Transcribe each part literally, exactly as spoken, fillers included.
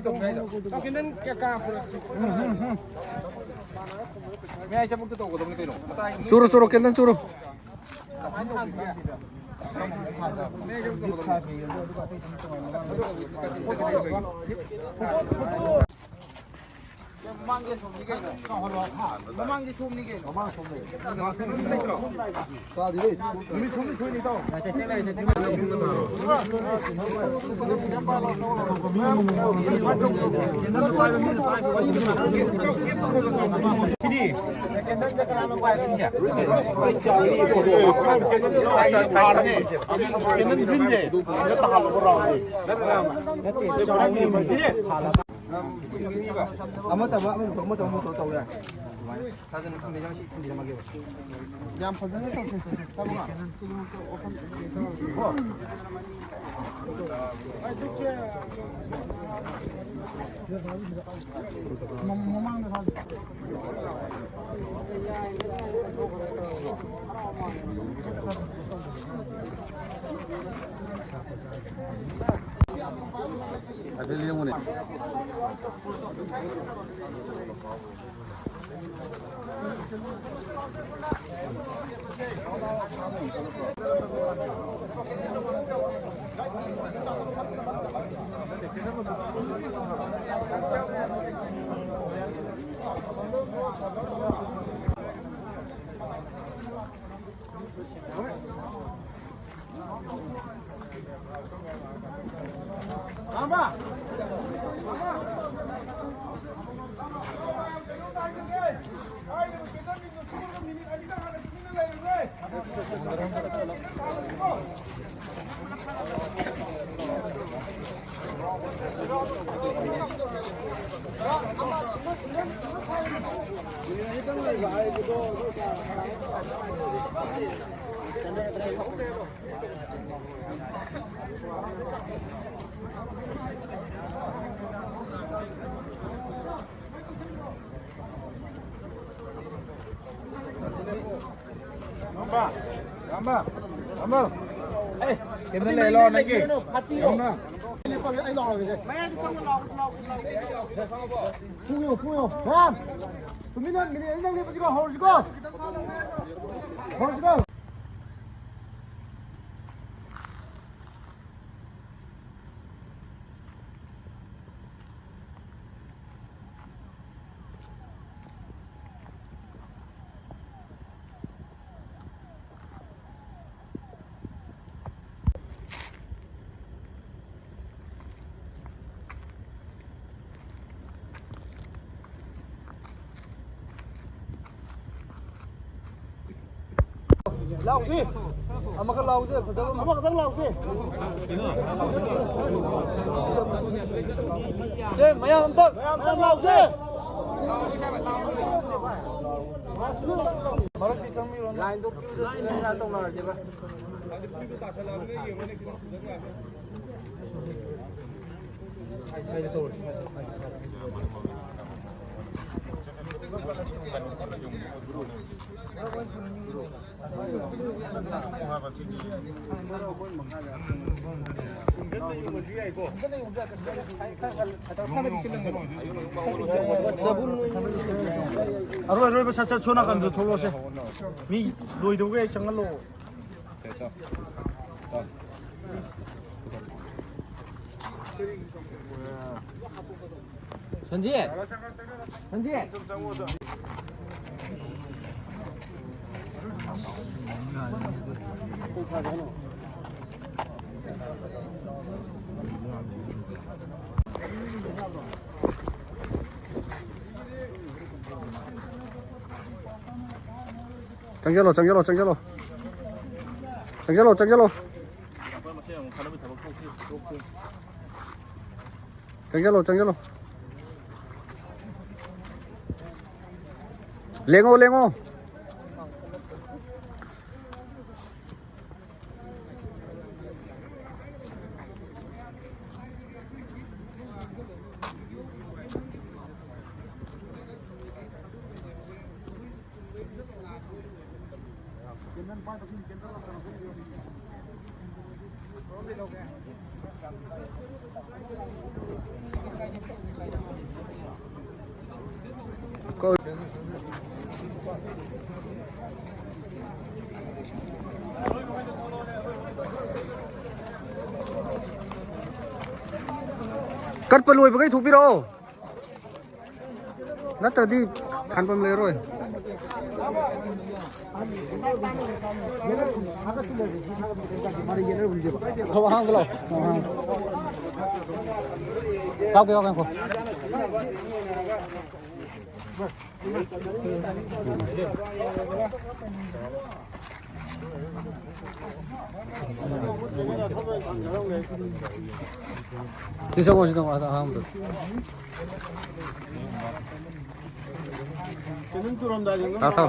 ꯇꯧꯒꯦ ꯍꯥꯏꯗꯣ? ꯆꯧꯀꯤ ꯅꯪ ꯀꯌꯥ ꯀꯥ ꯄꯨꯔꯛꯁꯤ? ꯃꯌꯥꯏ ꯆꯕꯨꯛꯇ ꯇꯧꯒꯗꯕꯅꯤ ꯀꯩꯅꯣ꯫ ꯃꯇꯥꯏ ꯆꯨꯔꯣ, ꯆꯨꯔꯣ, ꯀꯦꯟꯗꯜ ꯆꯨꯔꯣ꯫ ꯀꯃꯥꯏꯅ ꯇꯧꯁꯤꯒꯦ? ꯃꯌꯥꯏ ꯆꯕꯨꯛ ꯇꯧꯒꯗꯕꯅꯤ꯫ ꯃꯃꯥꯡ ꯁꯣꯝꯅꯤ ꯀꯩꯅꯣ꯫ ꯃꯃꯥꯡ ꯁꯣꯝꯅꯤ꯫ ꯅꯨꯃꯤꯠ ꯍꯨꯝꯅꯤ ꯊꯣꯛꯏꯅꯦ, ꯏꯇꯥꯎ꯫ ꯁꯤꯗꯤ꯫ ꯀꯦꯟꯗꯜ ꯒ꯭ꯔꯤꯟꯁꯦ ꯁꯤꯗ ꯇꯥꯍꯜꯂꯣꯀꯣ, ꯔꯥꯎꯟꯁꯦ꯫ ꯅꯠꯇꯦ, ꯆꯥꯎꯅꯤ꯫ ꯑꯃ ꯆꯪꯕ, ꯑꯃ ꯆꯪꯕ, ꯑꯃ ꯆꯪꯕ ꯇꯧ ꯌꯥꯏ꯫ ꯌꯥꯝ ꯐꯖꯅ ꯇꯧꯁꯦ꯫ ꯃꯃꯥꯡꯗ ꯊꯥꯁꯦ꯫ ꯍꯥꯏꯐꯦꯠ ꯂꯦꯡꯉꯨꯅꯦ꯫ ꯀꯦꯟꯗꯜ ꯂꯩ, ꯂꯥꯛꯑꯣ, ꯅꯪꯒꯤ꯫ ꯌꯥꯎꯅ꯫ ꯑꯩ ꯂꯥꯎꯔꯒꯦꯁꯦ꯫ ꯃꯌꯥꯏꯗ ꯆꯪꯉꯣ, ꯂꯥꯎ, ꯂꯥꯎ, ꯂꯥꯎ꯫ ꯄꯨꯡ ꯌꯧ, ꯄꯨꯡ ꯌꯧ꯫ ꯃꯌꯥꯝ, ꯇꯨꯃꯤꯟꯅ ꯃꯤꯅꯤꯠ ꯑꯅꯤꯗꯪ ꯂꯦꯞꯄꯁꯤꯀꯣ, ꯍꯧꯔꯁꯤꯀꯣ꯫ ꯍꯧꯔꯁꯤꯀꯣ꯫ ꯂꯥꯎꯁꯤ꯫ ꯑꯃꯈꯛ ꯂꯥꯎꯁꯦ, ꯐꯖꯕ ꯑꯃ꯫ ꯑꯃꯈꯛꯇꯪ ꯂꯥꯎꯁꯦ꯫ ꯑꯦ, ꯃꯌꯥꯝ ꯑꯝꯇ꯫ ꯃꯌꯥꯝ ꯑꯝꯇꯪ ꯂꯥꯎꯁꯦ꯫ ꯃꯔꯛꯇꯤ ꯆꯪꯕꯤꯔꯣꯅꯦ꯫ ꯂꯥꯏꯟꯗꯣ ꯀ꯭ꯌꯨꯗ ꯂꯥꯏꯟ ꯇꯧꯅꯔꯁꯦꯕ꯫ ꯑꯔꯣꯏ ꯑꯔꯣꯏꯕ ꯁꯠ ꯁꯠ ꯁꯣꯝ ꯅꯥꯀꯟꯗ ꯊꯣꯛꯂꯛꯑꯣꯁꯦ꯫ ꯃꯤ ꯂꯣꯏꯗꯧꯒꯩ ꯆꯪꯍꯜꯂꯣ꯫ ꯁꯟꯖꯤꯠ! ꯁꯟꯖꯤꯠ! ꯆꯪꯁꯤꯜꯂꯣ, ꯆꯪꯁꯤꯜꯂꯣ, ꯆꯪꯁꯤꯜꯂꯣ꯫ ꯆꯪꯁꯤꯜꯂꯣ, ꯆꯪꯁꯤꯜꯂꯣ꯫ ꯆꯪꯁꯤꯜꯂꯣ, ꯆꯪꯁꯤꯜꯂꯣ꯫ ꯂꯦꯡꯉꯣ, ꯂꯦꯡꯉꯣ꯫ ꯀꯠꯄ ꯂꯣꯏꯕꯈꯩ ꯊꯣꯛꯄꯤꯔꯛꯑꯣ꯫ ꯅꯠꯇ꯭ꯔꯗꯤ ꯈꯟꯐꯝ ꯂꯩꯔꯣꯏ꯫ ꯊꯣꯛ, ꯑꯍꯥꯡꯕ ꯂꯥꯛꯑꯣ꯫ ꯌꯥꯎꯒꯦ, ꯌꯥꯎꯒꯦ, ꯉꯥꯏꯈꯣ꯫ ꯁꯤ ꯆꯪꯉꯣ, ꯁꯤ ꯆꯪꯉꯣ, ꯑꯍꯥꯟꯕꯗ꯫ ꯊꯥꯎ, ꯊꯥꯎ꯫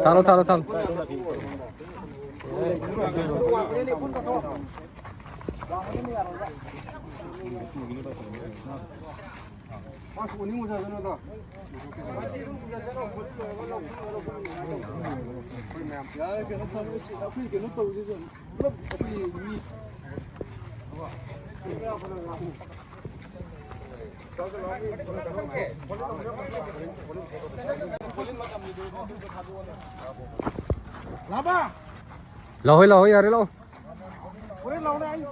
ꯊꯥꯔꯣ, ꯊꯥꯔꯣ, ꯊꯥꯔꯣ꯫ ꯂꯥꯛꯑꯣ, ꯂꯥꯛꯑꯣ, ꯌꯥꯔꯦ, ꯂꯥꯛꯑꯣ꯫ ꯍꯣꯔꯦꯟ ꯂꯥꯛꯑꯣꯅꯦ, ꯑꯩ